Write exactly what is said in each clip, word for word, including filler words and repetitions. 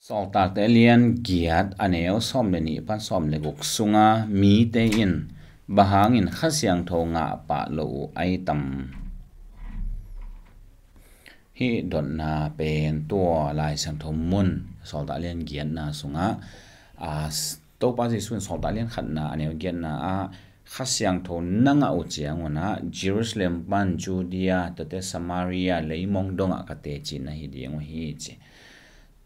Sawltakte lian giat a neu sawm le nih pan sawm le guk sunga mite in bang hangin Kha Siangtho ngah pah lo uh ai tam? Hih dotna pen tua Lai Siangtho mun Sawltak lian giatna sungah, a, Topa Jesuh in Sawltak lian khatna a neu giatna ah Kha Siangtho na ngah uh ciangun ah Jerusalem pan Judea, tate Samaria, leimong dongah ka teci na hi ding uh hi ci.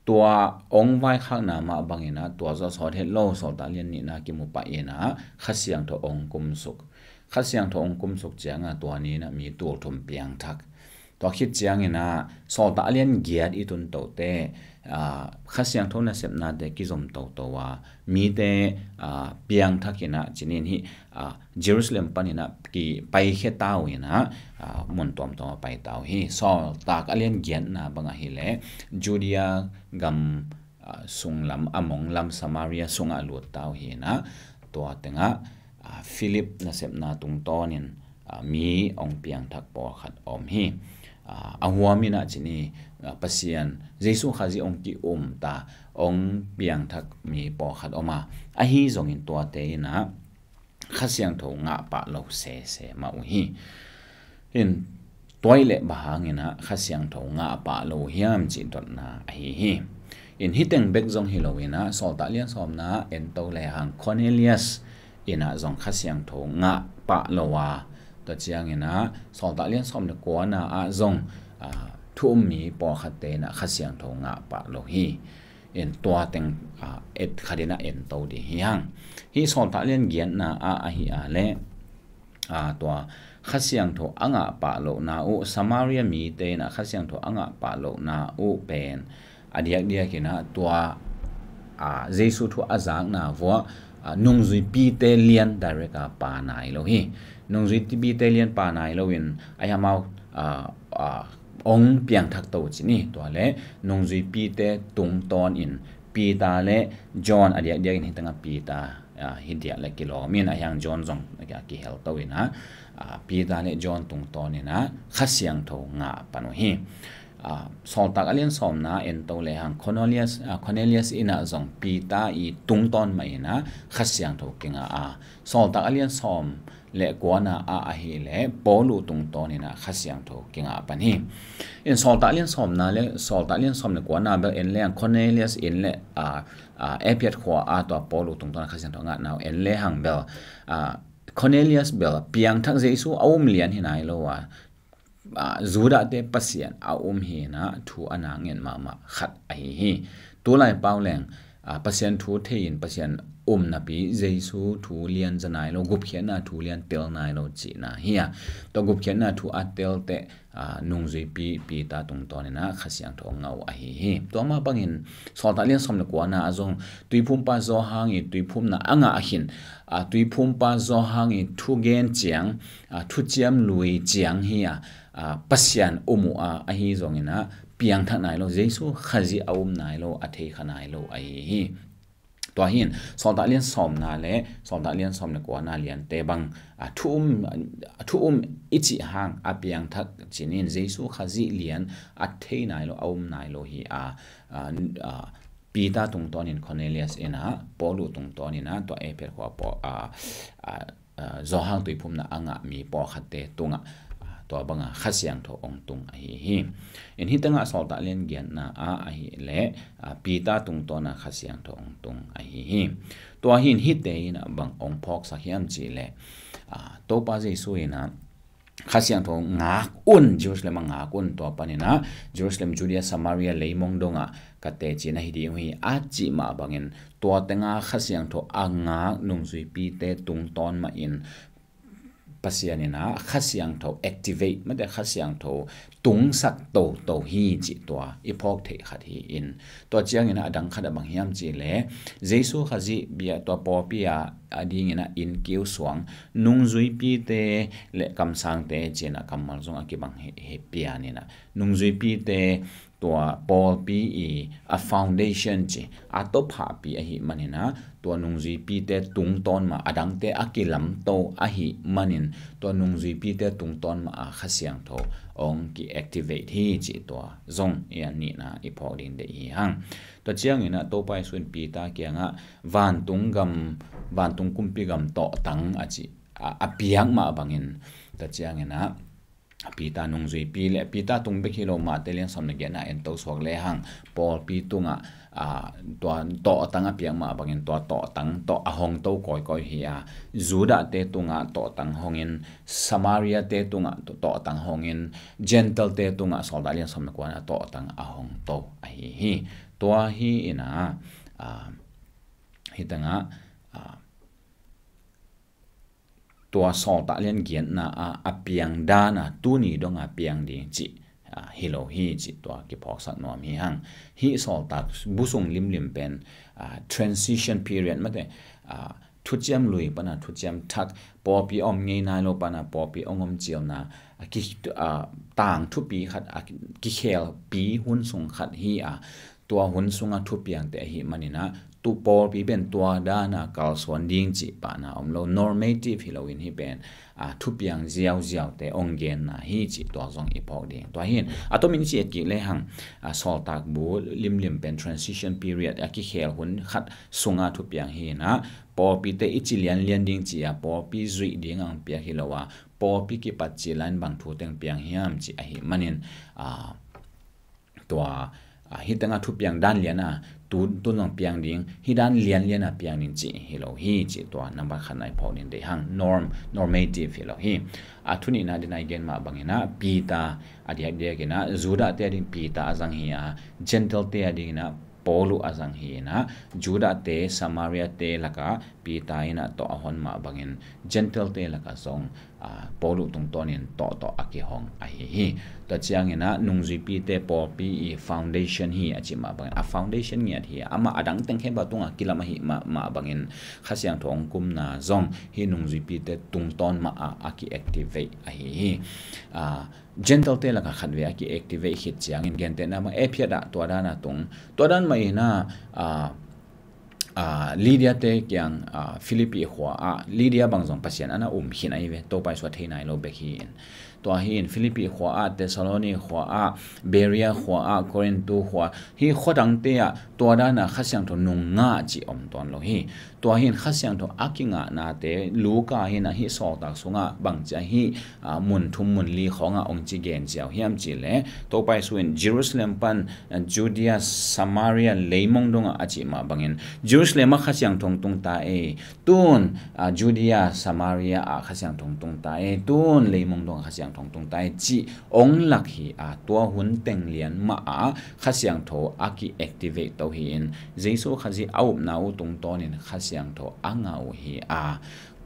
Tua ong vaikhakna mah bangin ah tua zawh sawt het lo, Sawltak lian nihna kimu pah in ah Kha Siangtho ong kumsuk. Kha Siangtho ong kumsuk ciangah tua ni in ah mi tul thum piangthak. Tua khit ciangin ah Sawltak lian giat i tun tote, a, Kha Siangtho nasepnate kizom toto a, mite, a, piangthak in ah cinin hih, a, Jerusalem panin ah kipai khia ta uh in ah, a, mun tuamtuam a pai ta uh hi. Sawltak a lian giatna bang ahih leh Judea gam, a, sunglam, a monglam Samaria sungah lut ta uh hi in ah, tua tengah, a, Philip nasepna tungtawnin, a, mi ong piangthak pawlkhat om hi. A, a huam in ah cinin, a, Pasian, Jesuh Khazih ong ki-um ta, ong piangthak mi pawlkhat om a, ahi zongin tuate in ah Kha Siangtho ngah pah lo sese mah uh hi. In, tua ahih leh bang hangin ah Kha Siangtho ngah pah lo uh hiam cih dotna ahi hi. In, hih teng bek zong hi lo in ah Sawltak lian sawmna en to lehang Cornelius in ah zong Kha Siangtho ngah pah lo a, tua ciangin ah Sawltak lian sawm le kuana ah zong, a, thu um mi pawlkhatte in ah Kha Siangtho ngah pah lo hi. In, tua teng, a, et khat in ah en to ding hi hang. Hih Sawltak lian giatna ah ahih leh, a, tua Kha Siangtho a ngah pah lohna uh, Samaria mite in ah Kha Siangtho a ngah pah lohna uh pen a diakdiak in ah tua, a, Jesuh thu a zakna vuah, a, nungzuipite lian direct a pha nai lo hi. Nungzuipite lian pha nai lo in, a, amau, a, a, ong piangthak to cinin, tua leh nungzuipite tungtawnin Peter le John, a diakdiak in hih tengah Peter, a, hih diak le kilawm in, a hiang John zong, a, kihel to in ah, a, Peter le John tungtawnin ah Kha Siangtho ngah pan uh hi. A, Sawltak a lian sawmna en to lehang Cornelius, a, Cornelius in ah zong Peter i tungtawn mah in ah Kha Siangtho kingah a, Sawltak a lian sawm le kuana ah ahih leh Paul uh tungtawn in ah Kha Siangtho kingah pan hi. In, Sawltak lian sawmna le, Sawltak lian sawm le kuana bel en lehang Cornelius in le, a, a, Ephet khua ah tua Paul uh tungtawn Kha Siangtho ngahna uh en lehang bel, a, Cornelius bel piangthak Jesuh a um lian hi nai lo a, a, Judahte Pasian a um hi in ah thu a na ngen mahmah khat ahi hi. Tulai pau leng, a, Pasian thu thei in Pasian um napi Jesuh thu lian za nai lo, gupkhiatna thu lian tel nai lo cihna hi a. Tua gupkhiatna thu a tel teh, a, nungzuipi Peter tungtawn in ah Kha Siangtho ngah uh ahi hi. Tua mah bangin Sawltak lian sawm le kuana ah zong Tuiphumpa Johan i tuiphumna a ngah a khin, a, Tuiphumpa Johan i thugen ciang, a, thuciam lui ciang hi a, a, Pasian um uh a, ahi zongin ah piangthak nai lo, Jesuh Khazih a um nai lo, a thei kha nai lo ahi hi. Tua hi in Sawltak lian sawmna le Sawltak lian sawm le kuana liante bang, a, thu um, a, thu um i cih hang a piangthak cinin Jesuh Khazih lian a thei nai lo, a um nai lo hi a, a, a, Peter tungtawnin Cornelius in ah, Paul uh tungtawn in ah, tua Ephet khua Paul, a, a, a, Johan tuiphumna a ngah mi pawlkhatte tungah, a, tua banga Kha Siangtho ong tung ahi hi. In, hih tengah Sawltak lian giatna ah ahih leh, a, Peter tungtawn ah Kha Siangtho ong tung ahi hi. Tua hi in hihte in ah bang ong phawksak hiam cih leh, a, Topa Jesuh in ah Kha Siangtho ngak un, Jerusalem ah ngak un, tua panin ah Jerusalem, Judea, Samaria, leimong dongah ka teci na hi ding uh hi, a cih mah bangin tua tengah Kha Siangtho a ngak nungzuipite tungtawn mah in Pasian in ah Kha Siangtho activate, mate Kha Siangtho tungsak toto hi cih tua i phawk theih khat hi in, tua ciangin ah a dang khat ah bang hiam cih leh Jesuh Khazih bia tua pawlpi ah a dingin ah inn kiu suang nungzuipite le kamsangte ci-in ah kammal zong a kibang hi, hi pian in ah nungzuipite tua pawlpi i a foundation ci a tawphahpi ahih manin ah, tua nungzuipite tungtawn mah a dangte a kilamto ahih manin, tua nungzuipite tungtawn mah a Kha Siangtho hong ki-activate hi cih tua zong i a nihna i phawk ding deih hi hang. Tua ciangin ah Topa Jesu in Peter kiangah vantung gam, vantung kumpi gam tawhtang a cih a, a piak mah bangin, tua ciangin ah Peter nungzuipi le Peter tung bek hi lo, Mate lian sawm le giatna en to suak le hang, pawlpi tungah, a, tua tawhtang a piak mah bangin tua tawhtang tawh a hong to kawikawi hi a, Judahte tungah tawhtang hongin, Samariate tungah tawhtang hongin, Gentilete tungah Sawltak lian sawm le kuana tawhtang a hong to ahi hi. Tua hi in ah, a, hi tangah, a, tua Sawltak lian giatna a, a piang dan a tuni dong a piang ding cih, a, hi lo hi cih tua kiphawksak nuam hi hang. Hih Sawltak bu sung limlim pen, a, transition period mate, a, thuciam lui pana thuciam thak, pawlpi om ngei nai lo pana pawlpi ong om cialna, a, ki, a, tang thupi khat, a, kikhelpi hun sung khat hi a, tua hun sunga thupiangte ahih manin ah, tu pawlpi pen tua dana kalsuan ding cih pahna om lo, normative hi loin hih pen, a, thupiang ziauziaute ong genna hi cih tua zong i phawk ding. Tua hin a tomin i ci et kik le hang, a, Sawltak bu limlim pen transition period a kikhel hun khat sunga thupiang hi in ah, pawlpite i ci lianlian ding ci a pawlpi zuih ding ang piak hi lo a, pawlpi kipat ci lain bang thu teng piang hiam cih ahih manin, a, tua, a, hih tengah thupiang dan lian a, tu, tu zong piang ding, hih dan lianlian a piang ding cih hi lo hi cih tua nambat khatna i phawk ding deih hang, norm, normative hi lo hi. A, thu nihna dina i gen mah bangin ah Peter, a diakdiakin ah Judahte a ding Peter a zang hi a, Gentilete a dingin ah Paulu a zang hi in ah, Judahte, Samariate lakah Peter in ah tawh a hon mah bangin Gentilete lakah zong, a, Paulu tungtawnin tawhtawh a kihong ahi hi. Tua ciangin ah nungzuipite pawlpi i foundation hi a cih mah bangin, a foundation ngiat hi a, amah a dang teng khempeuh tungah kilam ahi mah, mah bangin Kha Siangtho hong kumna zong hih nungzuipite tungtawn mah a, a ki-activate ahi hi. A, Gentilete lakah khatvei a ki-activate khit ciangin gentehna mah e phiat ah tua dan a tung, tua dan mah in ah, a, a, Lydiate kiang, a, Philippi khua ah, Lydia bang zong Pasian ana um khin ahi ve, Topa Jesu a thei nai lo bek hi in. Tua hi in Philippi khua ah, Thessaloni khua ah, Berea khua ah, Korintu khua, hih khua dangte ah tua dana Kha Siangtho nung ngah cih om tuan lo hi. Tua hi in Kha Siangtho a kingahnate Luka hi in ah hih Sawltak sungah bangci a hih, a, mun thum mun li khawngah ong ci gen ziau hiam cih leh, Topa Jesu in Jerusalem pan, a, Judea, Samaria leimong dongah a cih mah bangin, Jerusalem ah Kha Siangtho hong tung ta e, tun, a, Judea, Samaria ah Kha Siangtho hong tung ta e, tun leimong dongah Kha Siangtho hong tung ta e cih ong lak hi a, tua hun teng lian mah a Kha Siangtho a ki-activate to hi in, Jesu Khazih a upna uh tungtawnin Kha Siangtho a ngah uh hi a,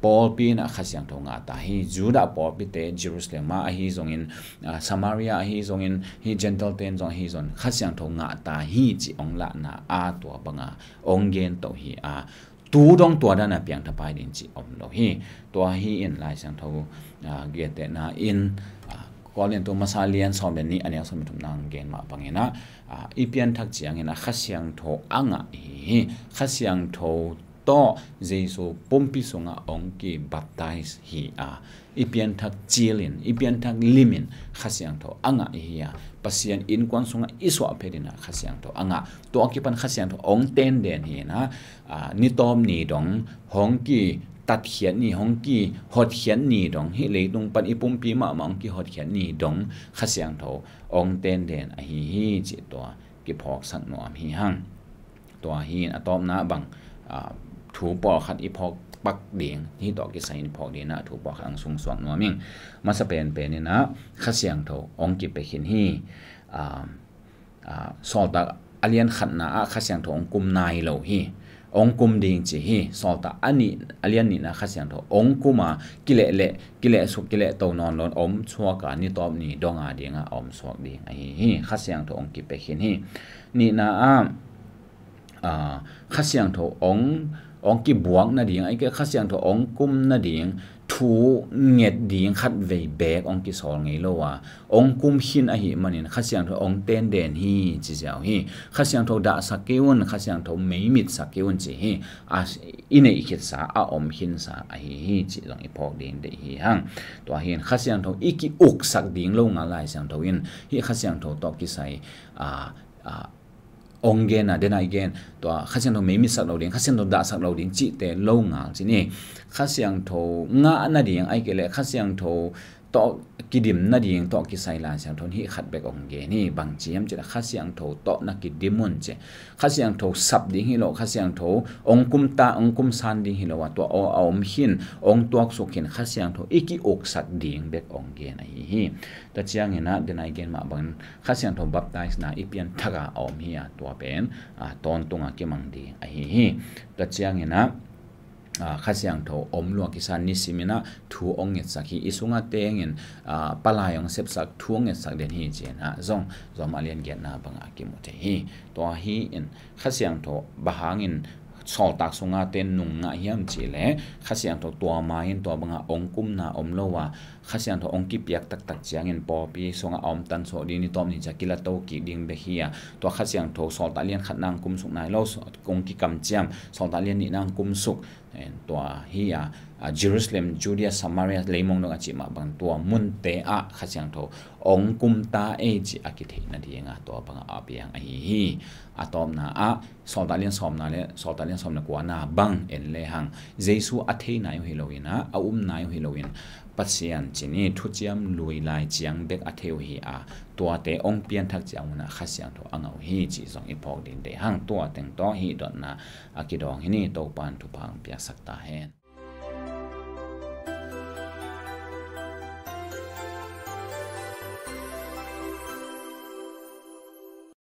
pawlpi in ah Kha Siangtho ngah ta hi. Judah pawlpite Jerusalem ah ahi zongin, a, Samaria ahi zongin, hih Gentilete in zong ahi zong Kha Siangtho ngah ta hi cih ong lahna a tua banga ong gen to hi a, tu dong tua dana piangthapai ding cih om lo hi. Tua hi in Lai Siangtho, a, gentehna in, a, Korintu masa lian sawm le nih a neu sawm le thumna ong gen mah bangin ah, a, i pianthak ciangin ah Kha Siangtho a ngah hi hi. Kha Siangtho tawh Jesu pumpi sungah ong ki-baptize hi a, i pianthak cilin, i pianthak limin Kha Siangtho a ngah hi a, Pasian innkuan sungah i suah phetin ah Kha Siangtho a ngah. Tua kipan Kha Siangtho ong tenden hi in ah, a, ni tawp ni dong hong kitatkhiat ni, hong kihotkhiat ni dong, hih leitung pan i pumpi mahmah hong kihotkhiat ni dong Kha Siangtho ong tenden ahi hi cih tua kiphawksak nuam hi hang. Tua hi in a tawpna bang, a, thu pawlkhat i phawk pak ding, hih tawh kisai in phawk ding ah thu pawlkhat ang sungsuak nuam ing. Masa penpen in ah Kha Siangtho ong kipia khin hi. A, a, Sawltak a lian khatna ah Kha Siangtho ong kum nai lo hi. Ong kum ding ci hi. Sawltak a nih, a lian nihna Kha Siangtho ong kum a, kileh leh, kileh suk, kileh to nawn lo in om suak a, ni tawp ni dong a ding ah om suak ding ahi hi. Kha Siangtho ong kipia khin hi. Nihna ah, a, Kha Siangtho ong, ong kibuak nading, ahih kei leh Kha Siangtho ong kum nading thu nget ding khat vei beek hong kisawl ngei lo a, hong kum khin ahih manin Kha Siangtho hong ten den hi ci ziau hi. Kha Siangtho dahsak kei un, Kha Siangtho meimit sak kei un ci hi. A, i neih khitsa a om khinsa ahi hi cih zong i phawk ding deih hi hang. Tua hi in Kha Siangtho i ki-uksak ding lo ngal Lai Siangtho in hih Kha Siangtho tawh kisai, a, a, hong gen a, den a i gen, tua Kha Siangtho meimit sak lo ding, Kha Siangtho dahsak lo ding cihte lo ngal ci ni. Kha Siangtho ngah nading ahih kei leh Kha Siangtho tawh kidim nading tawh kisai Lai Siangtho in hih khat bek hong gen hi. Bang ci hiam cih leh Kha Siangtho tawh na kidim un ci. Kha Siangtho sap ding hi lo, Kha Siangtho hong kum ta, hong kum san ding hi lo a, tua aw a om khin, hong tuaksuk khin, Kha Siangtho i ki-uksak ding bek hong gen ahi hi. Tua ciangin ah, den a i gen mah bangin Kha Siangtho baptize na i pianthak a a om hi a, tua pen, a, tawntung a kimang ding ahi hi. Tua ciangin ah, a, Kha Siangtho om lua kisa nisimin ah thu hong ngetsak hi, i sungah tengin, a, palai hong sepsak, thu hong ngetsak den hi ci-in ah zong Rom a lian giatna bangah a kimu thei hi. Tua hi in Kha Siangtho bang hangin sawltak sungah ten nung ngah hiam cih leh Kha Siangtho tua ma-in tua bangah hong kumna om lo a, Kha Siangtho hong kipiak taktak ciangin pawlpi sungah a om tan sawh ding, ni tawp ni ciang kilato kik ding bek hi a, tua Kha Siangtho sawltak lian khatna hong kumsuk nai lo, hong kikamciam, sawltak lian nihna hong kumsuk, tua hi a, a, Jerusalem, Judea, Samaria, leimong dong a cih mah bang tua munte ah Kha Siangtho hong kum ta ei cih a kitheihna dingah tua bangah a piang ahi hi. A tawpna ah sawltak lian sawmna le sawltak lian sawmna kuana bang en lehang Jesu a thei nai uh hi loin ah, a um nai uh hi loin, Pasian cih ni thuciam lui lai ciang bek a thei uh hi a, tuate hong pianthak ciang un ah Kha Siangtho a ngah uh hi cih zong i phawk ding deih hang. Tua teng tawh hih dotna a kidawng hi ni. Topa'n thupha hong piaksak ta hen.